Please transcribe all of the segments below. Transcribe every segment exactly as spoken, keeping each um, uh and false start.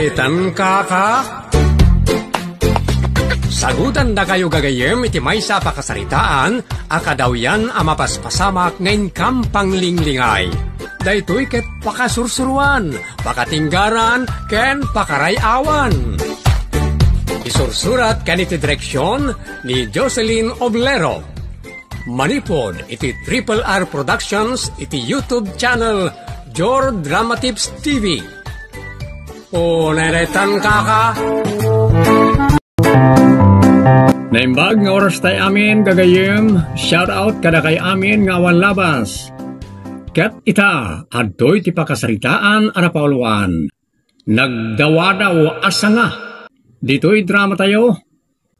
Tan kaka? Sagutandakayo gagayyem iti maysa a pakasaritaan a kadawyan a mapaspasamak nga inkam panglinglingay. Daytoy ket pakasursuruan, pakatinggaran, ken pakaray-awan. Isursurat ken iti direksion ni Jocelyn Oblero. Manipud iti Triple R Productions iti YouTube channel Jor Drama Tips T V. O, neretan kaka. Naimbag nga oras tay amin, gagayyem, shout out kadakay amin nga awan labas. Ket ita, adtoy ti pakasaritaan a napauluan. Nagdawadaw a sanga. Ditoy drama tayo,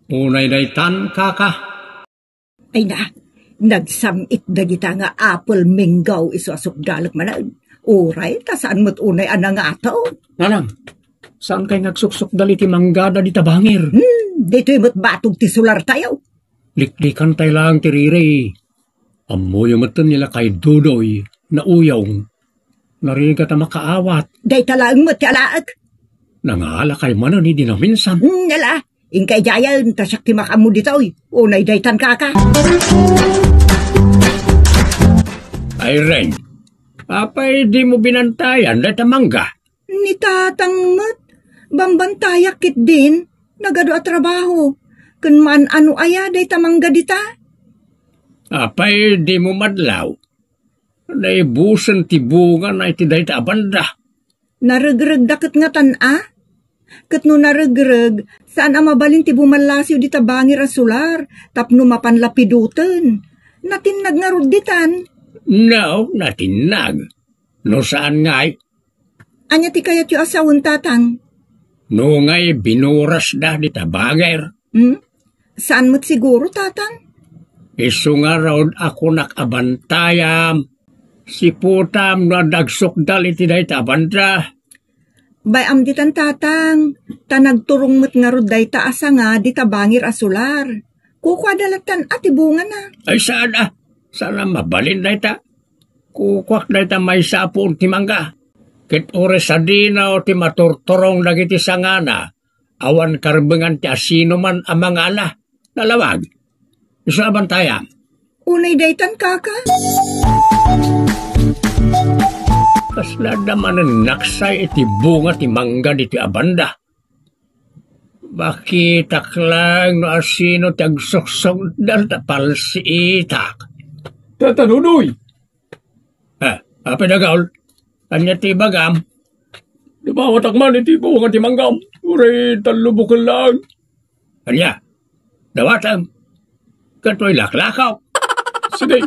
unay daytan kaka. Ay na, nagsam-it dagita nga apple mango isu a sukdalek manen. Uray, ta saan met unay a nangato. Nanang, saan kay nga agsuksukdal iti manggada dita bangir? Hmm, ditoy met batog ti sular tayo. Liklikan tay lang ti riri. Ammoyo metten ni lakay Dudoy, nauyong. Narigat a makaawat. Dayta laeng met ti alaek. Nangalakay manen idi naminsan. Hmm, ala, inka idiayen, ta siak ti makaammo ditoy. Unay daytan kaka. Irene, apay di mo binantayan dayta mangga? Ni tatang met, bambantayak ketdin, nagadu a trabaho. Ken maan-ano aya dayta mangga dita? Apay di mo madlaw? Naibusen ti bungana iti dayta a banda. Naregregda ket ngatan a? Ket no naregreg, saan a mabalin ti bumallasiw dita bangir a sular tapno mapan la piduten. Natinnag ngarud ditan. No, natinnag. No saan ngay? Ania ti kayatyo a sawen, tatang? No ngay binurasda dita bangir. Hmm? Saan met siguro, tatang? Isu ngarud a kunak a bantayam. Siputam no adda agsukdal iti dayta a banda. Bay-am ditan, tatang, ta nagturong met ngarud dayta a sanga dita bangir a sular. Kukuada lattan a ti bungana. Ay, saan a? Saan a mabalin dayta? Kukuak dayta maysa a puon ti mangga. Ket uray sadino ti maturturong dagiti sangana, awan karbengan ti asinoman a mangala. Nalawag. Isu a bantayam. Unay daytan, kaka. Kasla adda manen naksay iti bunga ti mangga ditoy a banda. Makitak laeng no asino ti agsuksukdal ta palsiitak. Tata Dudoy! Ah, Apo Dagol, ania ti ibagam? Dumawatak man iti bunga ti manggam. Uray tallo bukel laeng. Ania? Dawatem. Ket no ilaklakaw. Sige.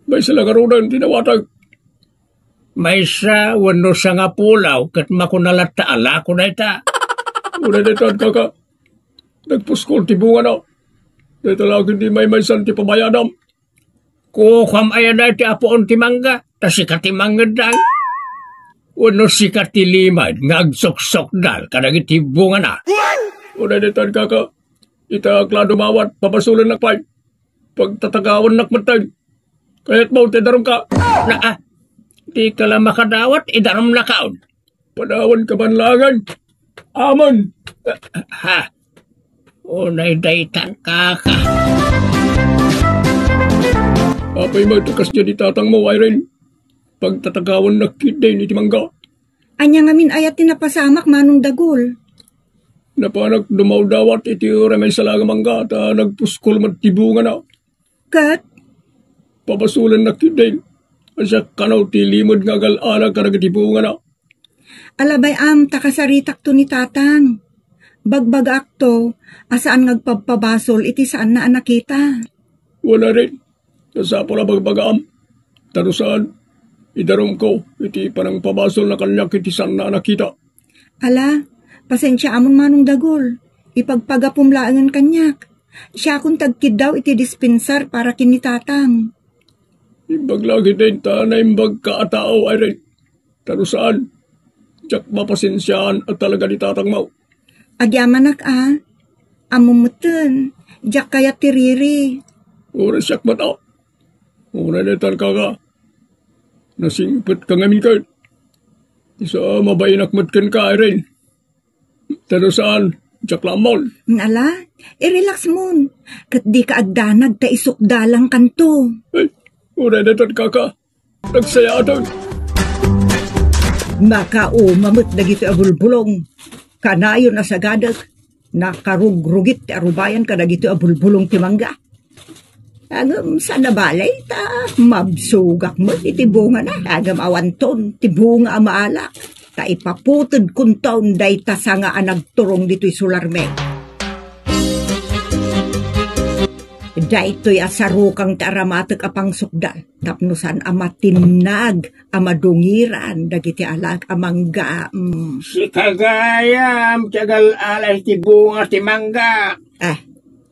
Maysa la ngaruden ti dawatek. Maysa wenno sangapulaw ket makuna latta a lako dayta. Uray daytan, kaka. Nagpuskol ti bungana. Dayta la ket ti maymaysan ti pabayadam. Kukuam aya dayta a puon ti mangga, ta sika ti mangngeddan. Wenno sika ti limed nga agsuksukdal kadagiti bungana. Uray daytan, kaka. Ita ak la dumawat, pabasolennak pay. Pagtatagawannak metten. Kayatmo ti idarumka? Na, ah, dika la makadawat, idarumnakon. Padawanka man laengen. Amen. Ha? Unay daytan, kaka. Apay met a kasdiay ti tatangmo, Irene? Pagtatagawannak ketdin iti mangga. Ania ngamin aya ti napasamak, Manong Dagul? Napanak dumawdawat iti uray maysa laeng a mangga, ta nagpuskol met ti bungana. Ket? Pabasolennak ketdin. Siak kano ti limed nga agal-ala kadagiti bungana. Ala, bay-am ta kasaritakto ni tatang. Bagbagaakto a saan nga agpabpabasol iti saanna a nakita. Wen, Irene, ta sapul a bagbagaam. Ta no saan, idarumko iti panangpabasolna kaniak iti saanna a nakita. Ala, pasensiaamon, Manong Dagul. Ipagpagapum laengen kaniak. Siakon ti agkiddaw iti dispensar para ken ni tatang. Imbag la ketdin ta naimbagka a tao, Irene. Ta no saan, diak mapasensiaan a talaga ni tatangmo. Agyamanak a, ammom metten, diak kayat ti riri. Uray siak met a. Uray daytan, kaka. Nasingpetka ngamin ket. Isu a mabainak met kenka, Irene. Ta no saan, diak la ammo. Ala, i-relax mon. Ket dika agdanag ta isukdalangkanto. Ay, uray daytan, kaka. Nagsayaaten. Makauma met dagitoy a bulbulong. Kanayon a sagadek, nakarugrugit ti arubayan kadagitoy a bulbulong ti mangga. Ngem saan a bale ta mabsogak met iti bungana. Ngem awanton ti bunga a maalak, ta ipaputedkonton dayta sanga a nagturong ditoy solarmi. Daytoy a sarukang ti aramatek a pangsukdal tapno saan a matinnag a madungiran dagiti alaek a mangga. Mm. Sika gayam ti agal-ala iti bunga ti mangga. Ah,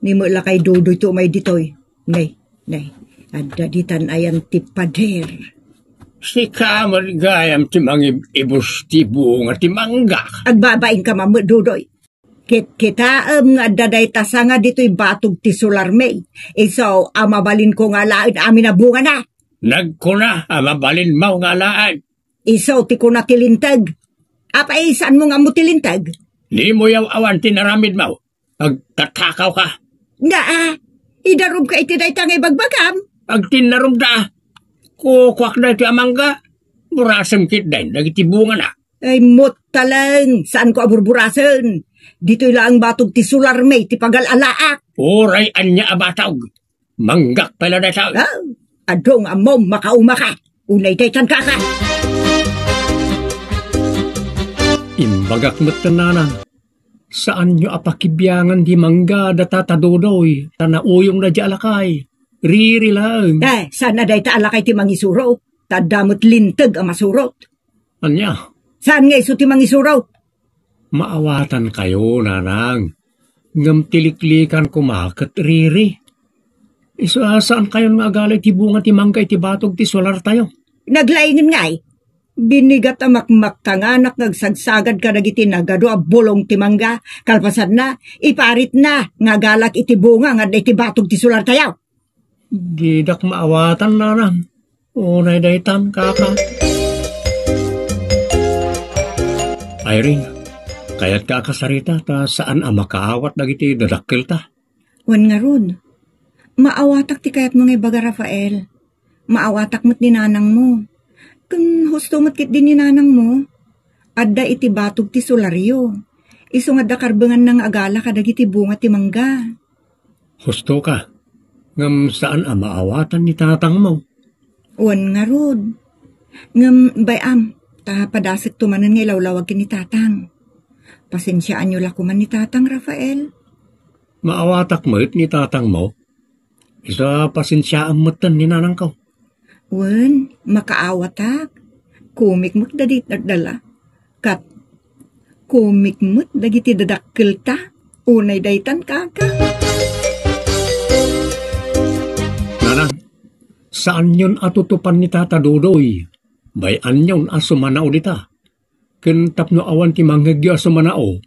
ni met lakay Dodoy ti umay ditoy. Nay, nay, adda ditan ayan ti pader. Sika met gayam ti mangib-ibus ti bunga ti mangga. Agbabainka man met, Dodoy. Kitkitaem nga adda dayta sanga ditoy batog ti solarmi. Isu a mabalinko nga alaen amin a bungana. Nagkuna a mabalinmo nga alaen. Isu ti kuna ti linteg. Apay, saanmo nga ammo ti linteg? Dimo yaw-awan ti naramidmo. Agtatakawka. Nga, ah, idarubka iti dayta nga ibagbagam. Agtinnarubda. Kukuak daytoy a mangga. Burasem ketdin dagiti bungana. Ay, muttaleng, saanko a burburasen. Ditoy laeng batog ti solarmi ti pagal-alaak. Uray ania a batog. Manggak pay la dayta. Ah, adu nga ammom, makaumaka. Unay daytan, kaka. Imbagak met ken nanang. Saanyo a pakibiangan di mangga data ta Dodoy, ta nauyongna di alakay. Riri laeng. Eh, saan a dayta alakay ti mangisuro? Ta adda met linteg a masurot. Ania? Saan nga isu ti mangisuro? Maawatankayo, nanang. Ngem ti liklikan koma ket riri. Isu a saankayon nga agala iti bunga ti mangga iti batog ti solartayo. Naglaingen ngay. Binigat a makmaktanganak nga agsagsagad kadagiti nagadu a bulong ti mangga, kalpasanna, iparitna nga agalak iti bunga nga adda iti batog ti solartayo. Didak maawatan, nanang. Unay daytan, kaka. Irene, kayatka a kasarita ta saan a makaawat dagiti dadakkelta? Wen ngarud, maawatak ti kayatmo nga ibaga, Rafael. Maawatak met ni nanangmo. Ken husto met ketdi ni nanangmo. Adda iti batog ti solaryo. Isu nga adda karbenganna nga agala kadagiti bunga ti mangga. Hustoka, ngem saan a maawatan ni tatangmo. Wen ngarud. Ngem bay-am, ta padasekto manen nga ilawlawag ken ni tatang. Pasensiaanyo la koman ni tatang, Rafael. Maawatak met ni tatangmo. Isu a pasensiaam metten ni nanangko. Wen, makaawatak. Kumik met dagiti dala. Kat, kumik met dagiti dadakkelta. Unay daytan, kaka. Nanang, saanyon a tutupan ni Tata Dodoy. Bay-anyon a sumanao dita. Ken tapno awan ti mangngegyo a sumanao,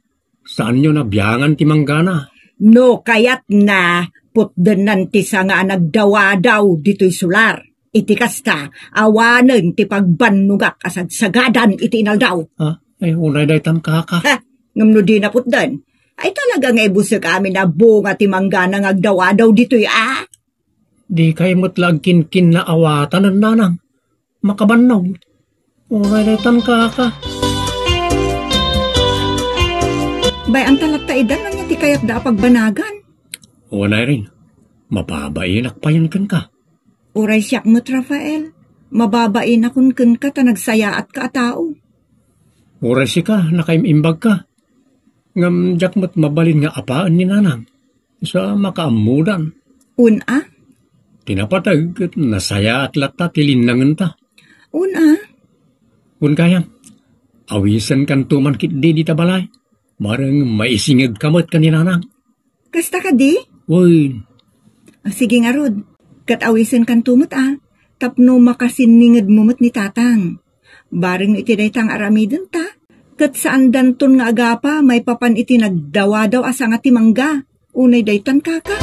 saanyo a biangan ti manggana. No kayatna, putdennan ti sanga a nagdawadaw ditoy solar. Iti kasta, awanen ti pagbannogak a sagsagadan iti inaldaw. Ha? Ay, unay daytan, kaka. Ha? Ngem no dina putden, ay talaga nga ibusek amin a bunga ti manggana nga agdawadaw ditoy, a? Dikay met la agkinkinnaawatan, nanang. Makabannog. Uray daytan, kaka. Bay-am ta latta idan ania ti kayatda a pagbanagan. Wen, Irene, mababainak payen kenka. Uray siak met, Rafael, mababainak kenka ta nagsayaatka a tao. Uray sika, nakaim-imbagka. Ngem diak met mabalin nga apaen ni nanang. Sa makaammodan. Wen a? Ti napateg ket nasayaat latta ti linnangenta. Wen a? Wen gayam, awisenkanto man ketdi dita balay. Bareng maisingegka met ken ni nanang. Kasta kadi? Wen. Ah, sige ngarud. Ket awisenkanto met a, tapno makasinningedmo met ni tatang. Bareng iti dayta nga aramidenta, ket saandanton nga agapa maipapan iti nagdawadaw a sanga ti mangga, unay daytan, kaka.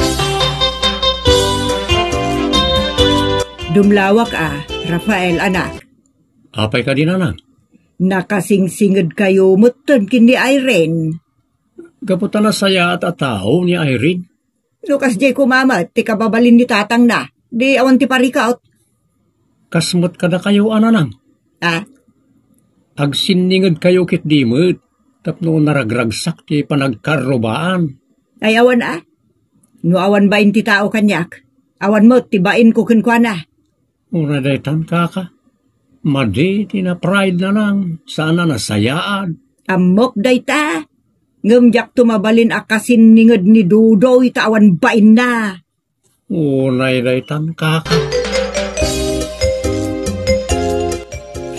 Dumlawak a, Rafael, anak. Apay kadi, nanang? Nakasingsingedkayo metten ken ni Irene. Gapu ta nasayaat a tao ni Irene. No kasdiay koma met ti kababalin ni tatangna, di awan ti parikut. Kas met kadakayo a nanang. Ah? Agsinningedkayo ketdi met tapno naragragsak ti panagkarrubaan. Ay, awan a. No awan bain ti tao kaniak, awan met ti bainko kenkuana. Uray daytan, kaka. Madi ti na-pride, nanang, saan a nasayaat. Ammok dayta. Ngem diakto mabalin a kasinninged ni Dudoy ta awan bainna. Uray daytan, kaka.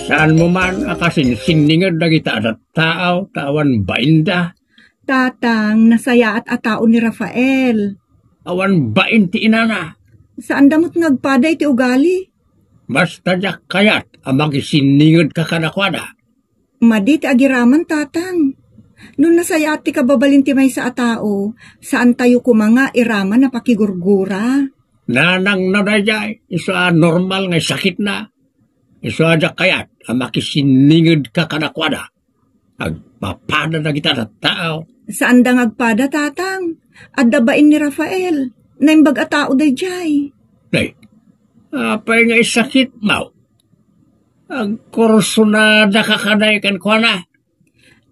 Saanmo man a kasinsinninged dagita a tattao ta awan bainda. Tatang, nasayaat a tao ni Rafael. Awan bain ti inana. Saanda met nga agpada iti ugali. Basta diak kayat a makisinningedka kadakuada. Madi ti agiraman, tatang. No nasayaat ti kababalin ti maysa a tao, saantayo koma nga iraman a pakigurgura. Nanang, no daydiay, isu a normal nga sakitna. Isu a diak kayat a makisinningedka kadakuada. Agpapada dagita a tattao. Saanda nga agpada, tatang. Adda bain ni Rafael. Naimbag a tao daydiay. Nay, apay nga isakitmo? Agkursunadaka kadi kenkuana?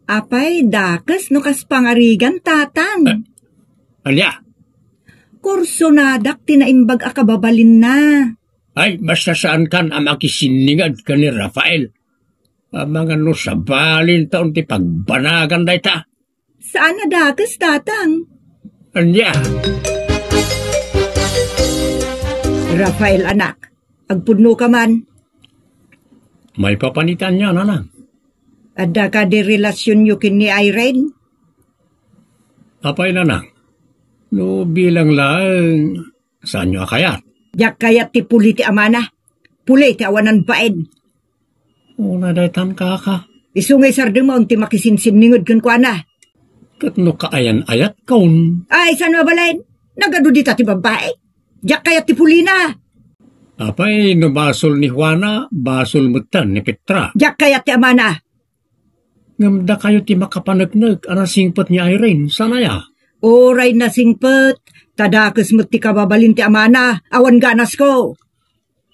Apay, dakes no kas pangarigan, tatang. Eh, ania? Kursunadak ti naimbag a kababalinna. Ay, basta saankan a makisinninged ken ni Rafael. Amangan no sabali taon ti pagbanagan dayta. Saan a dakes, tatang. Ania? Rafael, anak, agpudnoka man. Maipapan iti ania, nanang? Adda kadi relasionyo ken ni Irene? Apay, nanang, no bilang laeng, saanyo a kayat? Diak kayat ti puli ti amana. Puli ti awanan bain. Uray daytan, kaka. Isu nga isardengmo ti makisinsinninged kenkuana. Ket no kaayan-ayatkon? Ay, saan mabalin? Nagadu dita ti babbai. Diak kayat ti pulina. Apay, no basol ni Juana, basol metten ni Petra. Diak kayat ti amana. Ngem dakayo ti makapaneknek a nasingpet ni Irene, saan aya? Uray nasingpet, ta dakes met ti kababalin ti amana, awan ganasko.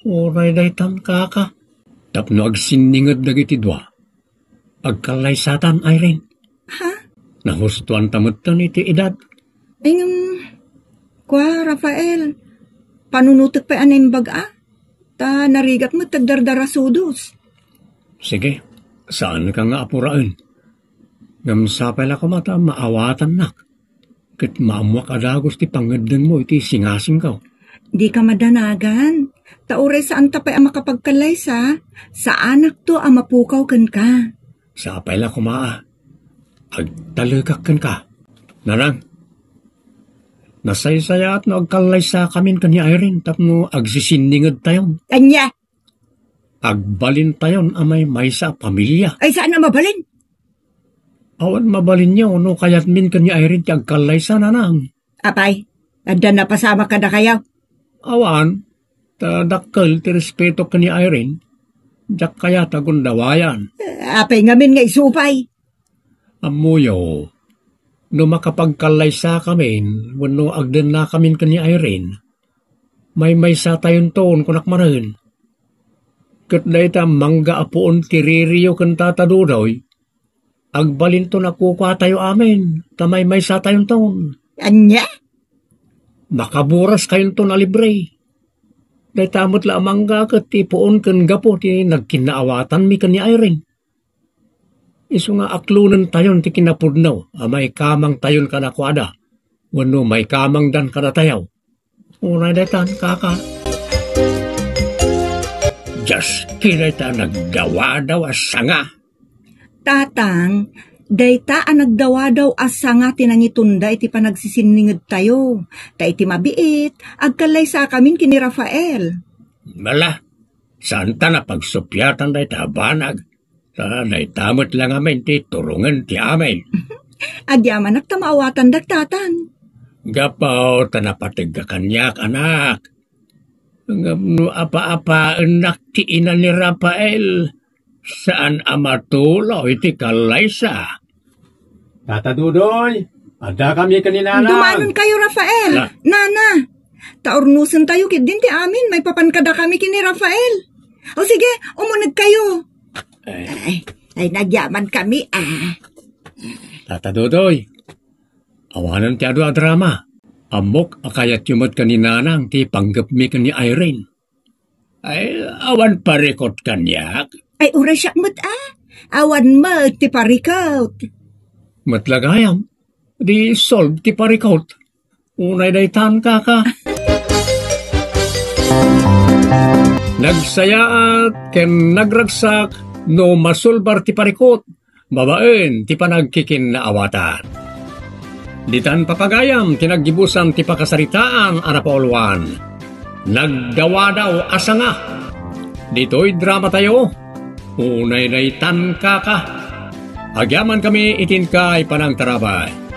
Uray daytan, kaka. Tapno agsinninged dagiti dua, agkallaysatan, Irene. Ha? Nahustoanta metten iti edad. Ngem, kua, Rafael, panunotek pay a naimbag a. Ta narigat met ti agdardarasudos. Sige, saanka nga apuraen. Ngem sapay la koma ta maawatannak. Ket maammoak a dagus ti pangngeddengmo iti singasingko. Dika madanagan. Ta uray saanta pay a makapagkallaysa, saanakto a mapukaw kenka. Sapay la koma a. Agtalekak kenka. Nanang, nasaysayaat no agkallaysakamin ken ni Irene tapno agsisinningedtayon. Ania? Agbalintayon a maymaysa a pamilia. Ay, saan a mabalin? Awan mabalinyo no kayatmin ken ni Irene ti agkallaysa, nanang. Apay, adda napasamak kadakayo? Awan, ta dakkel ti respeto ken ni Irene. Diak kayat a gundawayan. Apay ngamin nga isu pay? Ammoyo, no makapagkallaysakamin wenno agdennakamin ken ni Irene, maymaysatayonton, kunak manen. Ket dayta mangga a puon ti ririyo ken Tata Dodoy, agbalinton a kukuatayo amin, ta maymaysatayonton. Ania? Makaburas kayonton a libre. Dayta met la a mangga ket ti puon ken gapu ti nagkinnaawatanmi ken ni Irene. Isu nga aklonentayon ti kinapudno a maikamangtayon kadakuada wenno maikamangdan kadatayo. Uray daytan, kaka. Dios, kinayta nagdawadaw a sanga. Tatang, dayta a nagdawadaw a sanga ti nangitunda iti panagsisinningedtayo. Ta iti mabiit, agkallaysakamin ken ni Rafael. Mala, saanta a pagsuppiatan dayta a banag. Ta dayta met la ngamin ti turongen ti amin. Agyamanak ta maawatandak, tatang. Gapu ta napategka kaniak, anak. Ngem no apaapaennak ti ina ni Rafael, saan a matuloy ti kallaysa. Tata Dudoy, Addakami ken ni Nanang. Dumanonkayo, Rafael. Ah. Nana, ta urnosentayo ketdin ti amin maipapan kadakami ken ni Rafael. O sige, umunegkayo. Eh. Ay, ay, nagyamankami, ah. Tata Dodoy, awanen ti adu a drama. Ammok a kayatyo met ken ni Nanang ti panggepmi ken ni Irene. Ay, awan parikut kaniak? Ay, uray siak met, ah. Awan met ti parikut. Met la gayam, di solve ti parikut. Unay daytan, kaka. Nagsayaat ken nagragsak no masulbar ti parikut babaen ti panagkikinnaawatan. Ditan, papagayam, ti naggibusan ti pakasaritaan a napauluan. Nagdawadaw a sanga. Ditoy dramatayo, unay daytan, kaka. Agyamankami iti inka a panangtarabay.